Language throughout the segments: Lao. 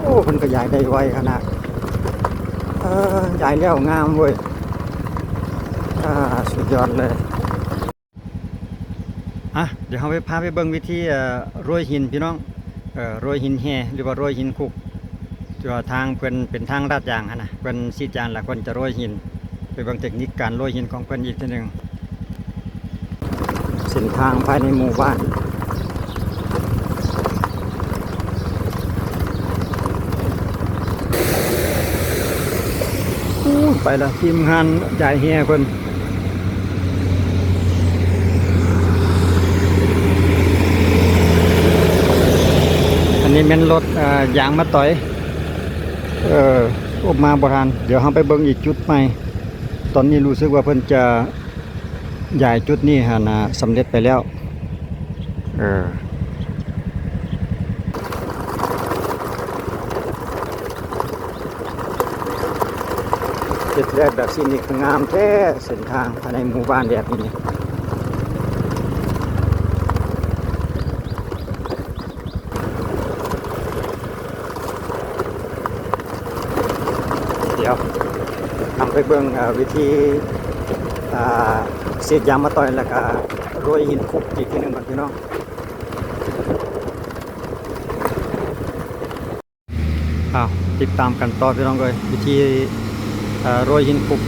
ໂອ້ ເພິ່ນກໍຢາຍໄດ້ໄວຂະໜາດ ເອີ ຢາຍແລ້ວງາມເວີຍ ອ່າ ສຸດຍອດເລີຍ. ອ່ະ ດຽວເຮົາໄປ ພາໄປເບິ່ງວິທີ ເອີ ໂລຍຫີນພີ່ນ້ອງ ເອີ ໂລຍຫີນແຮ່ ຫຼືວ່າໂລຍຫີນຄຸກ ທີ່ວ່າທາງເພິ່ນເປັນທາງລາດຢາງຫັ້ນນະ ເພິ່ນສີດຢາງແລ້ວເພິ່ນຈະໂລຍຫີນ ໄປເບິ່ງເຕັກນິກການໂລຍຫີນຂອງເພິ່ນອີກເທື່ອໜຶ່ງ. ເສັ້ນທາງພາຍໃນໝູ່ບ້ານ ອູ້ຍ ໄປລະ ທີມງານຢາຍແຮ່ເພິ່ນ. ອັນນີ້ແມ່ນລົດ ເອີ ຢາງມາຕອຍ ເອີ ໂອ້ ມາບໍ່ທັນ. ດຽວເຮົາໄປເບິ່ງອີກຈຸດໃໝ່. ຕອນນີ້ຮູ້ສຶກວ່າເພິ່ນຈະ ຢາຍຈຸດນີ້ຫັ້ນນະ ສຳເລັດໄປແລ້ວ ເອີ ເຮັດແລ້ວແບບຊີ້ນີ້ຄືງາມແທ້ ເສັ້ນທາງພາຍໃນໝູ່ບ້ານແບບນີ້. ດຽວນຳໄປເບິ່ງ ເອີ ວິທີ ອ່າ ສີດຢາງມາຕອຍ ແລ້ວກະໂລຍຫີນຄຸກອີກທີໜຶ່ງກ່ອນພີ່ນ້ອງ. ອ້າວ ຕິດຕາມກັນຕໍ່ພີ່ນ້ອງເອີຍ ວິທີ ເອີ ໂລຍຫີນຄຸກ.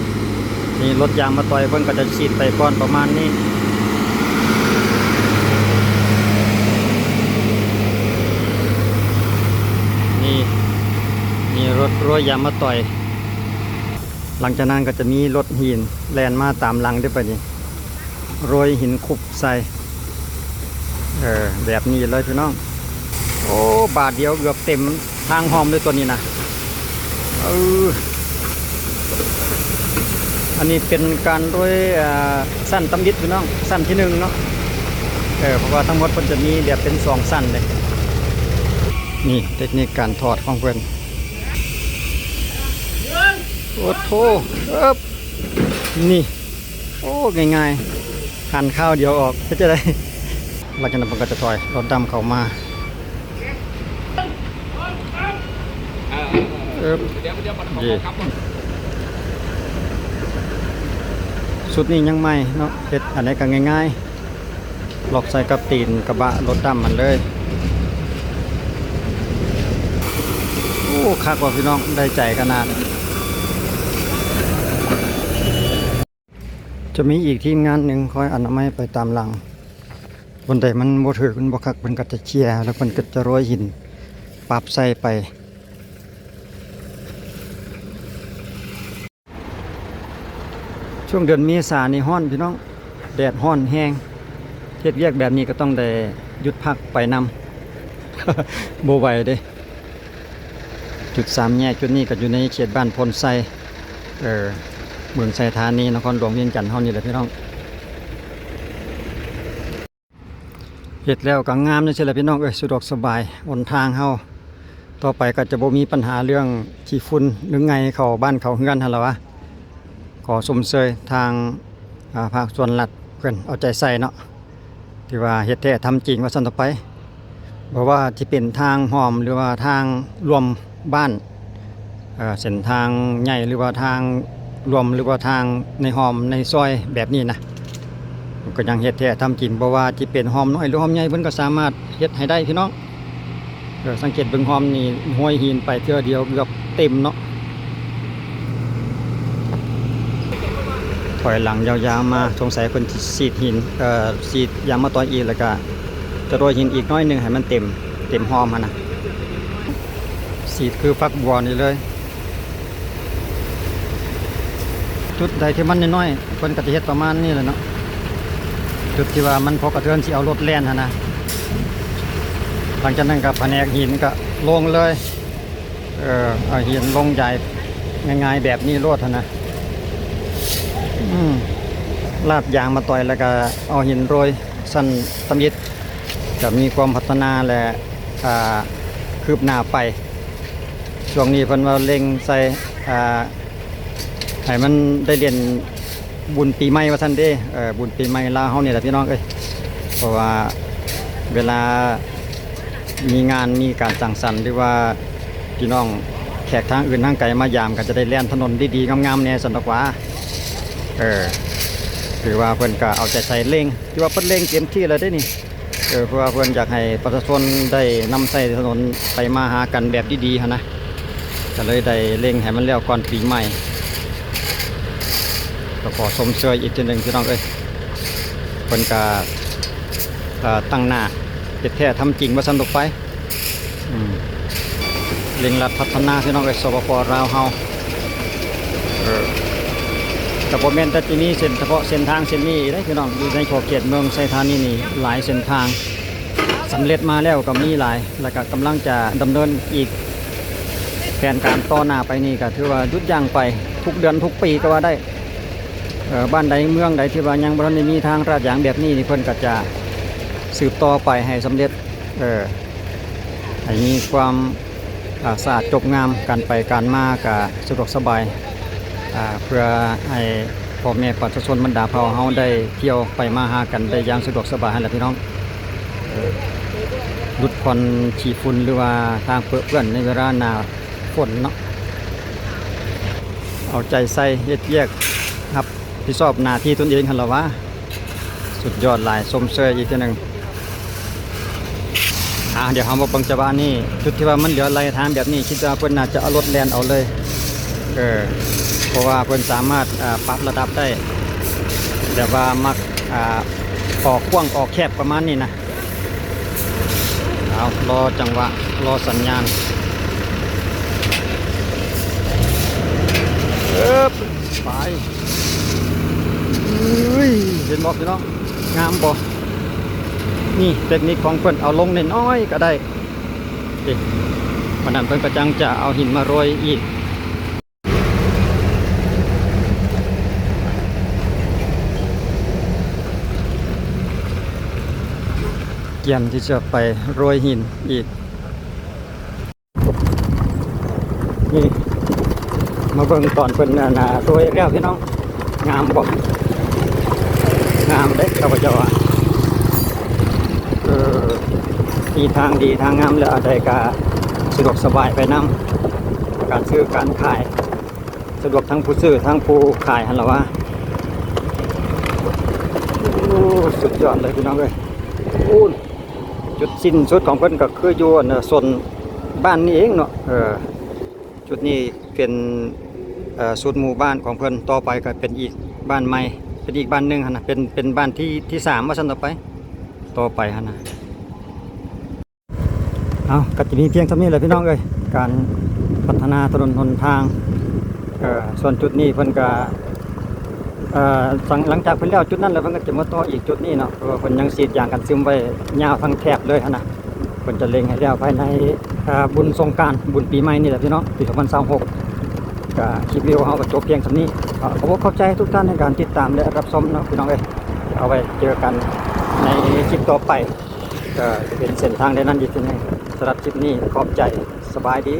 ນີ້ລົດຢາງມາຕອຍ ເພິ່ນກໍຈະສີດໄປກ່ອນປະມານນີ້. ນີ້ ນີ້ລົດໂລຍຢາງມາຕອຍ. ຫຼັງຈາກນັ້ນກໍຈະມີລົດຫີນແລ່ນມາຕາມຫຼັງເດີ້ ບາດນີ້ໂລຍຫີນຄຸກໃສ່ ເອີ ແບບນີ້ເລີຍພີ່ນ້ອງ. ໂອ້ ບາດດຽວເກືອບເຕັມທາງຮ່ອມເລີຍຕົວນີ້ນະ. ເອີ ອັນນີ້ເປັນການໂລຍ ອ່າ ຊັ້ນຕຳອິດພີ່ນ້ອງ ຊັ້ນທີໜຶ່ງເນາະ ເອີ ເພາະວ່າທັງໝົດເພິ່ນຈະມີແບບເປັນສອງຊັ້ນເດ້. ນີ້ເຕັກນິກການຖອດຂອງເພິ່ນ. ໂອ້ໂທ້ ເອີບ ນີ້ ໂອ້ ງ່າຍໆ ຫັນຄາວດຽວອອກ ເຮັດຈັ່ງໃດ? ຫຼັງຈາກນັ້ນເພິ່ນກໍຈະຖອຍລົດດຳເຂົ້າມາ ເອີບ ເຢ້ ຊຸດນີ້ຍັງໃໝ່ເນາະ ເຮັດອັນໃດກໍງ່າຍໆ. ລັອກໃສ່ກັບຕີນກະບະລົດດຳຫັ້ນເລີຍ. ໂອ້ ຄັກວ່ະພີ່ນ້ອງ ໄດ້ໃຈຂະໜາດ. ຈະມີອີກທີມງານໜຶ່ງຄອຍອະນາໄມໄປຕາມຫຼັງ. ບ່ອນໃດມັນບໍ່ຖືກ ມັນບໍ່ຄັກ ເພິ່ນກໍຈະເຄຍ ແລ້ວເພິ່ນກໍຈະໂລຍຫີນປັບໃສ່ໄປ. ຊ່ວງເດືອນເມສານີ້ຮ້ອນພີ່ນ້ອງ ແດດຮ້ອນແຮງ ເຮັດວຽກແບບນີ້ກໍຕ້ອງໄດ້ຢຸດພັກໄປນຳ ບໍ່ໄຫວເດ້. ຈຸດສາມແຍກຈຸດນີ້ກໍຢູ່ໃນເຂດບ້ານໂພນໄຊ ເອີ ເມືອງໄຊທານີ ນະຄອນຫຼວງວຽງຈັນເຮົານີ້ແຫຼະພີ່ນ້ອງ. ເຮັດແລ້ວກໍງາມຈັ່ງຊີ້ແຫຼະພີ່ນ້ອງເອີຍ ສະດວກສະບາຍຫົນທາງເຮົາ. ຕໍ່ໄປກໍຈະບໍ່ມີບັນຫາເລື່ອງຂີ້ຝຸ່ນ ຫຼື ໄງ່ເຂົ້າບ້ານເຂົ້າເຮືອນຫັ້ນລະວະ. ຂໍຊົມເຊີຍທາງ ອາ ພາກສ່ວນລັດເພິ່ນເອົາໃຈໃສ່ເນາະ ຖືວ່າເຮັດແທ້ທຳຈິງວ່າຊັ້ນເຖາະໄປ. ບໍ່ວ່າຊິເປັນທາງຮ່ອມ ຫຼືວ່າທາງລວມບ້ານ ເອີ ເສັ້ນທາງໃຫຍ່ ຫຼືວ່າທາງລວມ ຫຼືວ່າທາງໃນຮ່ອມໃນຊອຍແບບນີ້ນະ ເພິ່ນກໍຍັງເຮັດແທ້ທຳຈິງ. ບໍ່ວ່າຊິເປັນຮ່ອມນ້ອຍ ຫຼື ຮ່ອມໃຫຍ່ ເພິ່ນກໍສາມາດເຮັດໃຫ້ໄດ້ພີ່ນ້ອງ. ເອີ ສັງເກດເບິ່ງຮ່ອມນີ້ ຫ້ອຍຫີນໄປເທື່ອດຽວເກືອບເຕັມເນາະ. ຖອຍຫຼັງຍາວໆມາ ສົງໄສເພິ່ນຊິສີດຫີນ ເອີ ສີດຢາງມະຕອຍອີກ ແລ້ວກະຈະໂລຍຫີນອີກໜ້ອຍໜຶ່ງໃຫ້ມັນເຕັມ ເຕັມຮ່ອມຫັ້ນນະ. ສີດຄືຝັກບົວນີ້ເລີຍ. ຈຸດໃດທີ່ມັນນ້ອຍໆ ເພິ່ນກໍຈະເຮັດປະມານນີ້ແຫຼະເນາະ ຈຸດທີ່ວ່າມັນພໍກະເທືອນຊິເອົາລົດແລ່ນຫັ້ນນະ. ຫຼັງຈາກນັ້ນກໍພະແນກຫີນກໍລົງເລີຍ ເອີ ເອົາຫີນລົງຢາຍງ່າຍໆແບບນີ້ໂລດຫັ້ນນະ. ອືມ ລາດຢາງມະຕອຍ ແລ້ວກໍເອົາຫີນໂລຍຊັ້ນທຳອິດ ກໍມີຄວາມພັດທະນາ ແລະ ອ່າ ຄືບໜ້າໄປ. ຊ່ວງນີ້ເພິ່ນວ່າເລັ່ງໃສ່ ອ່າ ໃຫ້ມັນໄດ້ຫຼິ້ນບຸນປີໃໝ່ວ່າຊັ້ນເດ້ ເອີ ບຸນປີໃໝ່ລາວເຮົານີ້ແຫຼະພີ່ນ້ອງເອີຍ. ເພາະວ່າເວລາມີງານ ມີການສັງສັນ ຫຼືວ່າ ພີ່ນ້ອງແຂກທາງອື່ນທາງໄກມາຢາມ ກໍຈະໄດ້ແລ່ນຖະໜົນດີໆງາມໆແດ່ຊັ້ນດອກຫວາ. ເອີ ຖືວ່າເພິ່ນກໍເອົາໃຈໃສ່ເລັ່ງ ຖືວ່າເພິ່ນເລັ່ງເຕັມທີ່ແລ້ວເດ້ນີ້. ເອີ ເພາະວ່າເພິ່ນຢາກໃຫ້ປະຊາຊົນໄດ້ນຳໃຊ້ຖະໜົນໄປມາຫາກັນແບບດີໆຫັ້ນນະ ກໍເລີຍໄດ້ເລັ່ງໃຫ້ມັນແລ້ວກ່ອນປີໃໝ່. ກໍຂໍຊົມເຊີຍອີກເທື່ອໜຶ່ງພີ່ນ້ອງເອີຍ. ເພິ່ນກໍ ເອີ ຕັ້ງໜ້າເຮັດແທ້ທຳຈິງວ່າຊັ້ນດອກໄປ. ອືມ ເລັ່ງລັດພັດທະນາພີ່ນ້ອງເອີຍ ສປປ ລາວເຮົາ. ເອີ ກໍບໍ່ແມ່ນແຕ່ຈະມີເສັ້ນ ສະເພາະເສັ້ນທາງເສັ້ນນີ້ເດ້ພີ່ນ້ອງ ຢູ່ໃນຂອບເຂດເມືອງໄຊທານີນີ້ ຫຼາຍເສັ້ນທາງສຳເລັດມາແລ້ວກໍມີຫຼາຍ ແລ້ວກໍກຳລັງຈະດຳເນີນອີກ. ແຜນການຕໍ່ໜ້າໄປນີ້ກໍຖືວ່າຢຸດຢັ້ງໄປທຸກເດືອນທຸກປີກໍວ່າໄດ້. ເອີ ບ້ານໃດເມືອງໃດທີ່ວ່າຍັງບໍ່ທັນໄດ້ມີທາງລາດຢາງແບບນີ້ນີ້ ເພິ່ນກໍຈະສືບຕໍ່ໄປໃຫ້ສຳເລັດ ເອີ ໃຫ້ມີຄວາມ ອາ ສະອາດຈົບງາມ ການໄປການມາກະສະດວກສະບາຍ ອາ ເພື່ອໃຫ້ພໍ່ແມ່ປະຊາຊົນບັນດາເຜົ່າເຮົາໄດ້ທ່ຽວໄປມາຫາກັນໄດ້ຢ່າງສະດວກສະບາຍຫັ້ນແຫຼະພີ່ນ້ອງ. ເອີ ຫຼຸດຜ່ອນຂີ້ຝຸ່ນ ຫຼືວ່າທາງເປິເປື້ອນໃນເວລາໜ້າຝົນເນາະ. ເອົາໃຈໃສ່ເຮັດວຽກ ຮັບຜິດຊອບໜ້າທີ່ຕົນເອງຫັ້ນລະຫວາ. ສຸດຍອດຫຼາຍ ຊົມເຊີຍອີກເທື່ອໜຶ່ງ. ອ່າ ດຽວເຮົາມາເບິ່ງຈັງຫວະນີ້ ຈຸດທີ່ວ່າມັນເຫຼືອໄຫຼທາງແບບນີ້ ຄິດວ່າເພິ່ນໜ້າຈະເອົາລົດແລ່ນເອົາເລີຍ ເອີ ເພາະວ່າເພິ່ນສາມາດ ອາ ປັບລະດັບໄດ້ ແບບວ່າມັກ ອາ ອອກກວ້າງອອກແຄບປະມານນີ້ນະ. ເອົາ ລໍຈັງຫວະ ລໍສັນຍານ ເອີບ ໄປ. ເອີຍ ເຫັນບໍ່ພີ່ນ້ອງ ງາມບໍ່? ນີ້ເຕັກນິກຂອງເພິ່ນ ເອົາລົງນ້ອຍໆກໍໄດ້. ເອີ ປານນັ້ນເພິ່ນກໍຈັ່ງຈະເອົາຫີນມາໂລຍອີກ. ກຽມທີ່ຈະໄປໂລຍຫີນອີກ. ນີ້ ມາເບິ່ງຕອນເພິ່ນ ອັນນ່າ ໂລຍແລ້ວພີ່ນ້ອງ. ງາມບໍ່? ງາມເດ້ ຂ້າພະເຈົ້າວ່າ. ເອີ ມີທາງດີທາງງາມ ແລ້ວອັນໃດກະສະດວກສະບາຍໄປນຳ ການຊື້ການຂາຍ ສະດວກທັງຜູ້ຊື້ທັງຜູ້ຂາຍຫັ້ນລະຫວາ. ໂອ້ ສຸດຍອດເລີຍພີ່ນ້ອງເອີຍ. ໂອ້ ຈຸດສິ້ນສຸດຂອງເພິ່ນກໍຄືຢູ່ ອັນ ໂຊນບ້ານນີ້ເອງເນາະ. ເອີ ຈຸດນີ້ເປັນ ເອີ ສຸດໝູ່ບ້ານຂອງເພິ່ນ ຕໍ່ໄປກໍເປັນອີກບ້ານໃໝ່ ເປັນອີກບ້ານໜຶ່ງຫັ້ນນະ ເປັນ ເປັນບ້ານທີ ທີສາມວ່າຊັ້ນຕໍ່ໄປ ຕໍ່ໄປຫັ້ນນະ. ເອົາ ກໍຈະມີພຽງສ່ຳນີ້ແຫຼະພີ່ນ້ອງເອີຍ ການພັດທະນາຖະໜົນຫົນທາງ. ເອີ ສ່ວນຈຸດນີ້ເພິ່ນກໍ ເອີ ຫຼັງ ຫຼັງຈາກເພິ່ນແລ້ວຈຸດນັ້ນແລ້ວ ເພິ່ນກໍຈະມາຕໍ່ອີກຈຸດນີ້ເນາະ ເພາະວ່າເພິ່ນຍັງສີດຢາງກັນຊຶມໄວ້ຍາວທັງແຖບເລີຍຫັ້ນນະ. ເພິ່ນຈະເລັ່ງໃຫ້ແລ້ວພາຍໃນ ເອີ ບຸນສົງການ ບຸນປີໃໝ່ນີ້ແຫຼະພີ່ນ້ອງ ປີສອງພັນຊາວຫົກ. ກໍຄລິບວິດີໂອເຮົາກໍຈົບພຽງສ່ຳນີ້. ກໍຂໍຂອບໃຈທຸກທ່ານໃນການຕິດຕາມ ແລະ ຮັບຊົມເນາະພີ່ນ້ອງເອີຍ. ເອົາໄວ້ເຈີກັນໃນຄລິບຕໍ່ໄປ ກໍຈະເປັນເສັ້ນທາງໃດນັ້ນອີກເທື່ອໜຶ່ງ. ສຳລັບຄລິບນີ້ຂອບໃຈ. ສະບາຍດີ.